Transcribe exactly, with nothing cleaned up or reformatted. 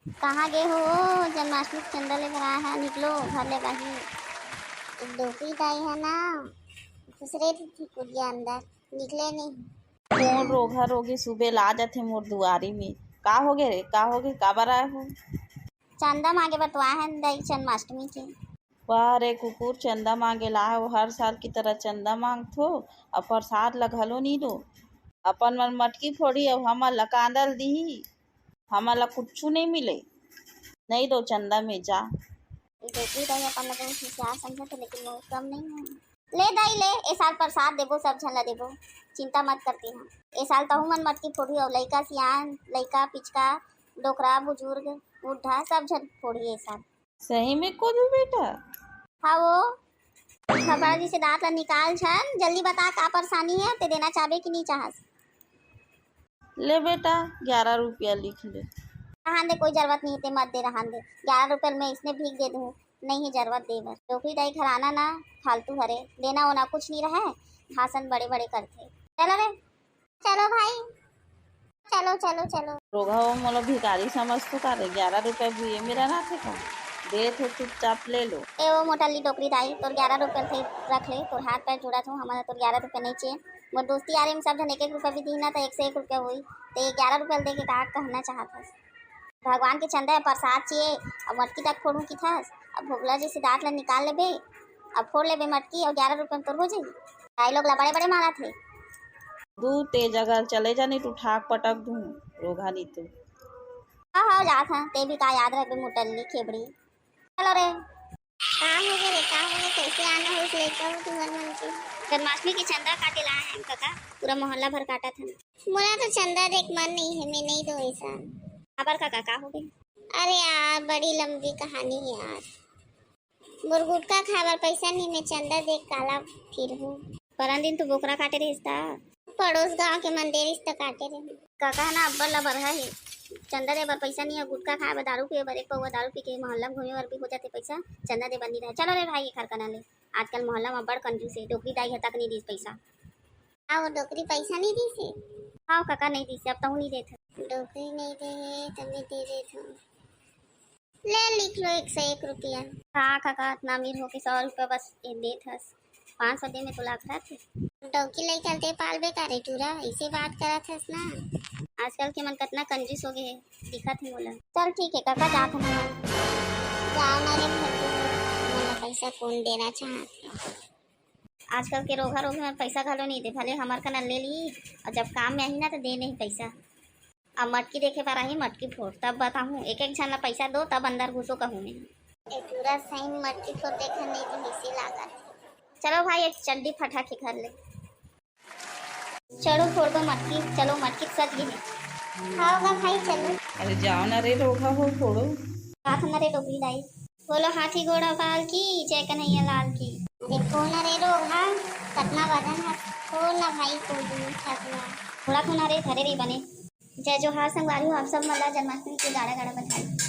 कहाँ गे हो? जन्माष्टमी के चंदा ले बर आए हे, निकलो घर ले बाहिर। एक डोकरी दाई हे ना, घुसरे रहिथे कुरिया अंदर, निकले नहीं। कोन रोगहा रोगी सुबे ला जाथे मोर दुआरी में? का होगे रे, का होगे, काबर आए हो? चंदा मांगे बर तो आए हन दाई, जन्माष्टमी के। वाह रे कुकुर, चंदा मांगे ला हो, हर साल की तरह चंदा मांगथो, अउ प्रसाद ला घलो नी दो। अपन मन मटकी फोड़ी अउ हमन ला कांदा ल दिही, हमन ला कुछु नहीं मिले, नहीं दो चंदा में जा। देखी दाई, अपन ला बहुत होशियार समझत हे, लेकिन बहुत कम नहीं है। ले दाई ले, ए साल प्रसाद देबो, सब झन ला देबो, चिंता मत करती हम। ए साल तहू मन मटकी फोड़ही, अउ लइका सियान, लइका पिचका, डोकरा बुजुर्ग बुढ़ा सब झन फोड़ही ए साल। सही में कोदू बेटा? हाँ वो, खपड़ा जी से दांत ला निकाल झन, जल्दी बता का परेशानी है, ते देना चाहबे कि नहीं चाहस? ले बेटा, ग्यारह रुपया लिख ले। रहन दे, कोई जरूरत नहीं है, ते मत दे, रहन दे। ग्यारह रुपया में इसने भीख दे दूँ, नहीं है जरूरत दे बर। डोकरी दाई घर आना ना, फालतू हरे, लेना ओना कुछ नहीं रहे, भाषण बड़े बड़े करथे। चलो रे, चलो भाई, चलो चलो चलो। रोगहा वो मोला भिखारी समझथो का रे? ग्यारह रुपया भी ये मेरा ना थे का? दे थो, चुपचाप ले लो। ए वो मोटल्ली डोकरी दाई, तोर ग्यारह रुपया थे, रख ले, तोर हाथ पैर जुड़ा थो, हमारा तोर ग्यारह रुपया नहीं चाहिए। मोर दोस्ती यारी में सब झन एक एक रुपया भी दी ना, तो एक से एक रुपया हुई, तो ये ग्यारह रुपया दे के का कहना चाहत हस? भगवान के चंदा है, प्रसाद चाहिए, अब मटकी तक फोड़ू की थस, अब भोगला जैसे दांत ला निकाल लेबे, अब फोड़ लेबे मटकी, और ग्यारह रुपया में तोर हो जाई। दाई लोग ला बड़े बड़े मारा थे। दू तेज अगर चले जानी तो ठाक पटक दूं, रोगहा नी तो। हाँ, हाँ, जात हन, ते भी का याद रखबे, मोटल्ली खेबड़ी। चलो रे। का हो गे रे, का हो गे, कैसे आना हो इस लइका हो तुमन मन के? जन्माष्टमी के चंदा काटे ला आए हन कका, पूरा मोहल्ला भर काटत हन। मोला तो चंदा देख मन नहीं है, मैं नहीं दो ऐसा। काबर कका, का हो गे? अरे यार, बड़ी लंबी कहानी है यार। मोर गुटखा खाए बर पैसा नहीं, मैं चंदा देख काला फिरहूं। परन दिन तो बोकरा काटे रहिस ता। पड़ोस गांव के मन दे रहिस त काटे रहे। कका ना अब्बड़ ला बरहा हे, चंदा दे बर पैसा नहीं है, गुटखा खाए बर, दारू पिए बर, एक पौवा दारू पी के मोहल्ला में घूमे बर भी हो जाते पैसा, चंदा दे बर नहीं रहे। चलो रे भाई, एकर कना ले, आजकल मोहल्ला में बड़ कंजूस है, डोकरी दाई ह तक नहीं दीस पैसा। आओ, डोकरी पैसा नहीं दीस है? हाँ कका, नहीं दीस है, अब तहूँ नहीं देत है। डोकरी नहीं दे है, तब मैं दे देत हूँ। ले लिख लो एक सौ एक रुपया। हाँ कका, इतना अमीर होके सौ रुपया बस ये देत हस, पाँच सौ दे में तो लाख रहत है। डौकी लइका ते पालबे का रे टूरा, ऐसे बात करत हस ना। आजकल के मन कतना कंजूस हो गए है, दिखत है मोला। चल ठीक है कका, जात हूँ। जाओ ना रे भट्टू, मोला पैसा कौन देना चाहत है? आजकल के रोगहा रोगी मन पैसा घलो नहीं दे, भले हमर कना ले ली, और जब काम में आही ना तो दे नहीं पैसा। अब मटकी देखे बर आही, मटकी फोड़, तब बताहूँ। एक एक झन ला पैसा दो, तब अंदर घुसो कहूँ मैं। ए टूरा सही में मटकी फोड़ देखा नहीं तो हिसी लागत। चलो भाई, एक चड्डी फटा के घर ले। चलो फोड़ दो मटकी, चलो मटकी सज गई है। हाँ होगा भाई, चलो। अरे जाओ ना रे रोगहा हो, फोड़ो। हाथ ना रे डोकरी दाई। बोलो हाथी घोड़ा पाल की, जय कन्हैया लाल की। अरे फोड़ ना रे रोगहा, कतना वजन है, फोड़ ना भाई, फोड़ दूँ छतवा। थोड़ा फोड़ ना रे, धरे रे बने। जय जोहार संगवारी हो, आप सब मन ला जन्माष्टमी के गाड़ा गाड़ा बधाई।